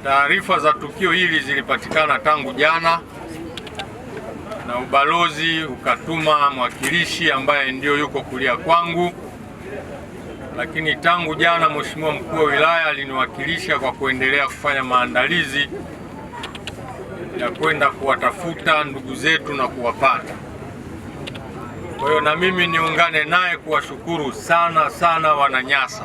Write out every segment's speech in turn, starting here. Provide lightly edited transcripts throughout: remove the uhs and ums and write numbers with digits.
Taarifa za tukio hili zilipatikana tangu jana na ubalozi ukatuma mwakilishi ambaye ndio yuko kulia kwangu, lakini tangu jana Mheshimiwa mkuu wa wilaya aliniwakilisha kwa kuendelea kufanya maandalizi ya kwenda kuwatafuta ndugu zetu na kuwapata. Kwa hiyo na mimi niungane naye kuwashukuru sana sana Wananyasa,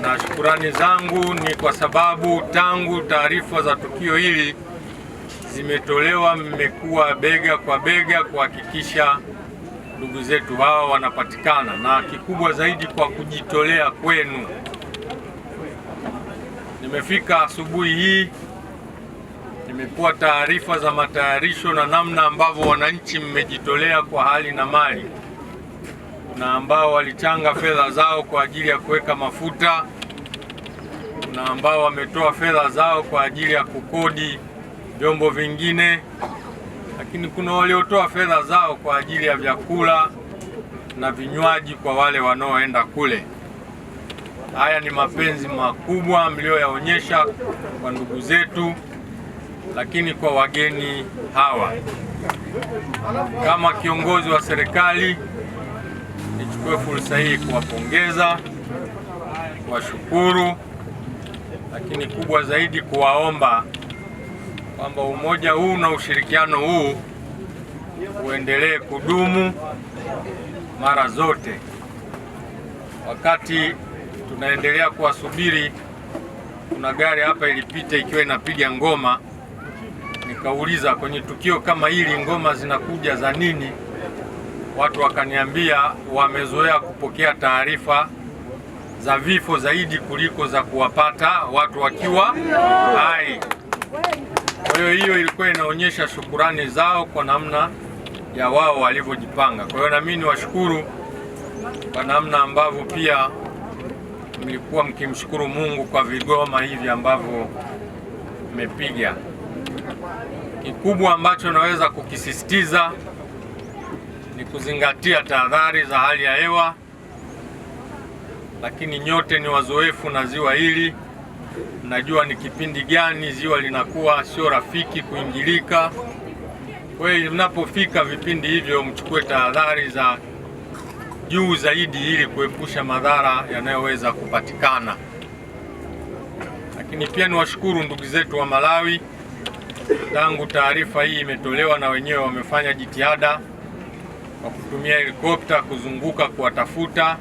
na shukurani zangu ni kwa sababu tangu taarifa za tukio hili zimetolewa, mmekuwa bega kwa bega kuhakikisha ndugu zetu hawa wanapatikana, na kikubwa zaidi kwa kujitolea kwenu. Nimefika asubuhi hii, nimekuwa taarifa za matayarisho na namna ambavyo wananchi mmejitolea kwa hali na mali, na ambao walichanga fedha zao kwa ajili ya kuweka mafuta, na ambao wametoa fedha zao kwa ajili ya kukodi vyombo vingine, lakini kuna waliotoa fedha zao kwa ajili ya vyakula na vinywaji kwa wale wanaoenda kule. Haya ni mapenzi makubwa mlioyaonyesha kwa ndugu zetu, lakini kwa wageni hawa. Kama kiongozi wa serikali, nichukue fursa hii kuwapongeza, kuwashukuru, lakini kubwa zaidi kuwaomba kwamba umoja huu na ushirikiano huu uendelee kudumu mara zote. Wakati tunaendelea kuwasubiri, kuna gari hapa ilipita ikiwa inapiga ngoma, nikauliza kwenye tukio kama hili ngoma zinakuja za nini? Watu wakaniambia wamezoea kupokea taarifa za vifo zaidi kuliko za kuwapata watu wakiwa hai. Kwa hiyo hiyo ilikuwa inaonyesha shukurani zao kwa namna ya wao walivyojipanga. Kwa hiyo na mimi niwashukuru kwa namna ambavyo pia mlikuwa mkimshukuru Mungu kwa vigoma hivi ambavyo mmepiga. Kikubwa ambacho naweza kukisisitiza ni kuzingatia tahadhari za hali ya hewa, lakini nyote ni wazoefu na ziwa hili, mnajua ni kipindi gani ziwa linakuwa sio rafiki kuingilika. Kwa hiyo mnapofika vipindi hivyo, mchukue tahadhari za juu zaidi ili kuepusha madhara yanayoweza kupatikana. Lakini pia niwashukuru ndugu zetu wa Malawi, tangu taarifa hii imetolewa na wenyewe wamefanya jitihada kwa kutumia helikopta kuzunguka kuwatafuta,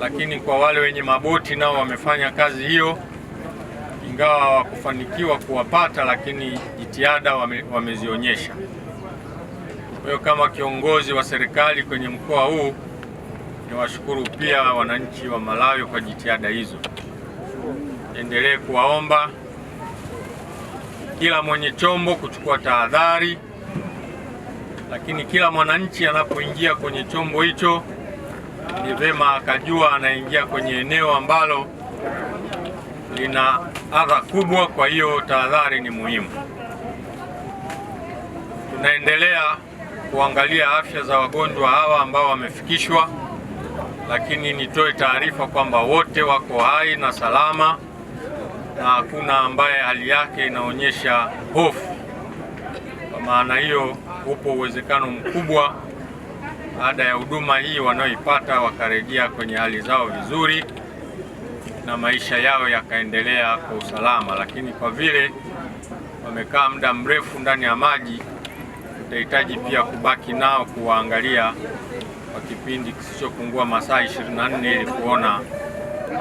lakini kwa wale wenye maboti nao wamefanya kazi hiyo, ingawa hawakufanikiwa kuwapata, lakini jitihada wamezionyesha. Kwa hiyo kama kiongozi wa serikali kwenye mkoa huu niwashukuru pia wananchi wa Malawi kwa jitihada hizo. Niendelee kuwaomba kila mwenye chombo kuchukua tahadhari, lakini kila mwananchi anapoingia kwenye chombo hicho ni vema akajua anaingia kwenye eneo ambalo lina adha kubwa. Kwa hiyo tahadhari ni muhimu. Tunaendelea kuangalia afya za wagonjwa hawa ambao wamefikishwa, lakini nitoe taarifa kwamba wote wako hai na salama na hakuna ambaye hali yake inaonyesha hofu. Kwa maana hiyo, upo uwezekano mkubwa baada ya huduma hii wanaoipata wakarejea kwenye hali zao vizuri na maisha yao yakaendelea kwa usalama, lakini kwa vile wamekaa muda mrefu ndani ya maji, tutahitaji pia kubaki nao kuwaangalia kwa kipindi kisichopungua masaa 24 ili kuona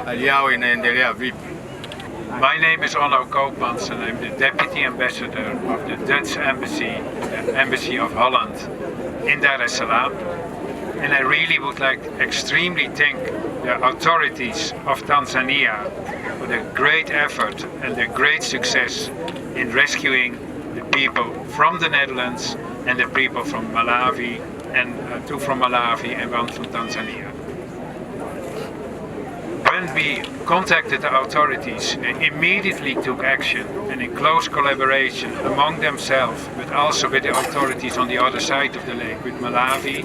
hali yao inaendelea vipi. My name is Onno Koopmans and I'm the Deputy Ambassador of the Dutch Embassy, the Embassy of Holland in Dar es Salaam. And I really would like to extremely thank the authorities of Tanzania for the great effort and the great success in rescuing the people from the Netherlands and the people from Malawi, and two from Malawi and one from Tanzania. When we contacted the authorities, they immediately took action, and in close collaboration among themselves, but also with the authorities on the other side of the lake, with Malawi,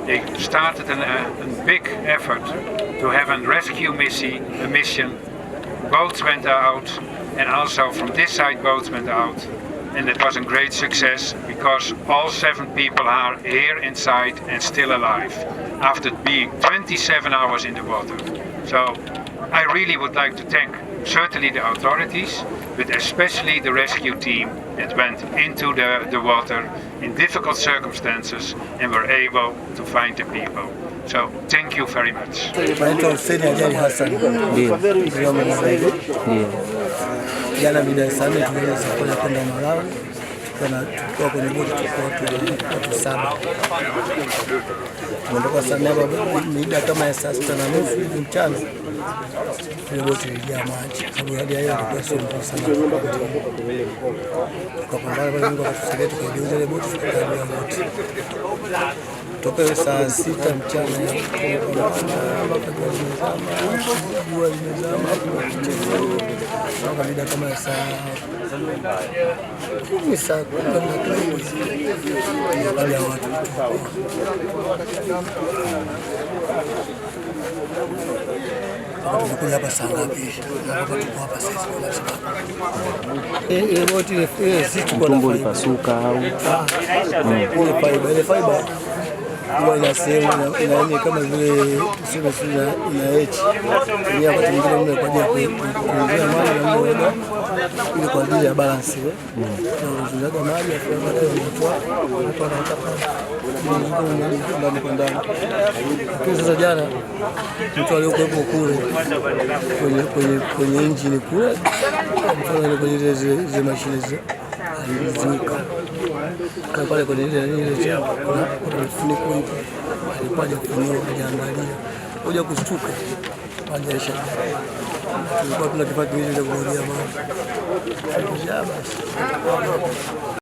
they started a big effort to have a rescue mission, a mission Boats went out, and also from this side boats went out. And it was a great success because all 7 people are here inside and still alive after being 27 hours in the water. So I really would like to thank certainly the authorities, but especially the rescue team that went into the water in difficult circumstances and were able to find the people. So thank you very much. Naitwa Hussein Ajali Hassan. Ndio. Ndio Mwanarege. Ndio. Jana mida ya saa 4 tulianza safari ya kwenda Malawi. Tukiwa kwenye boti tulikuwa watu 7. Tumeondoka saa 4 hapa mida kama ya saa 6:30 hivi mchana. Ile boti ilijaa maji kwa sababu hali ya hewa ilikuwa sio nzuri sana. Tukapambana pale, Mungu akatusaidia, tukaigeuza ile boti, tukakaa juu ya boti. Toka hiyo saa 6 mchana mpaka jua limezama, jua limezama, mpaka mida kama ya saa 10, saa 10 na kidogo baada ya watu kutoka. Tumekuja hapa saa ngapi? Hapa tuko hapa sasa kwa sababu ile boti ile sisi tuko na Mtumbo fiber. ulipasuka au? Ile fiber, ile fiber huwa ina sehemu ina yani kama vile tuseme sisi ina H. Ni wakati mwingine mle kwa ajili ya kuuzia maji na mle ili kwa ajili ya balance ile. Na unazuzaga maji afu baadaye unatoa watu wanaweka pale. Ndani kwa ndani. Lakini sasa jana mtu aliyokuwepo kule kwenye engine kule, mfano ile kwenye zile mashine zile alizuka. Kwa pale kwenye ile ile kuna mfuniko hivi. Alikuwa hajafunua, hajaangalia. Kuja kushtuka maji yalishajaa. Tulikuwa tuna kifaa kingine cha kumwagia maji. Basi.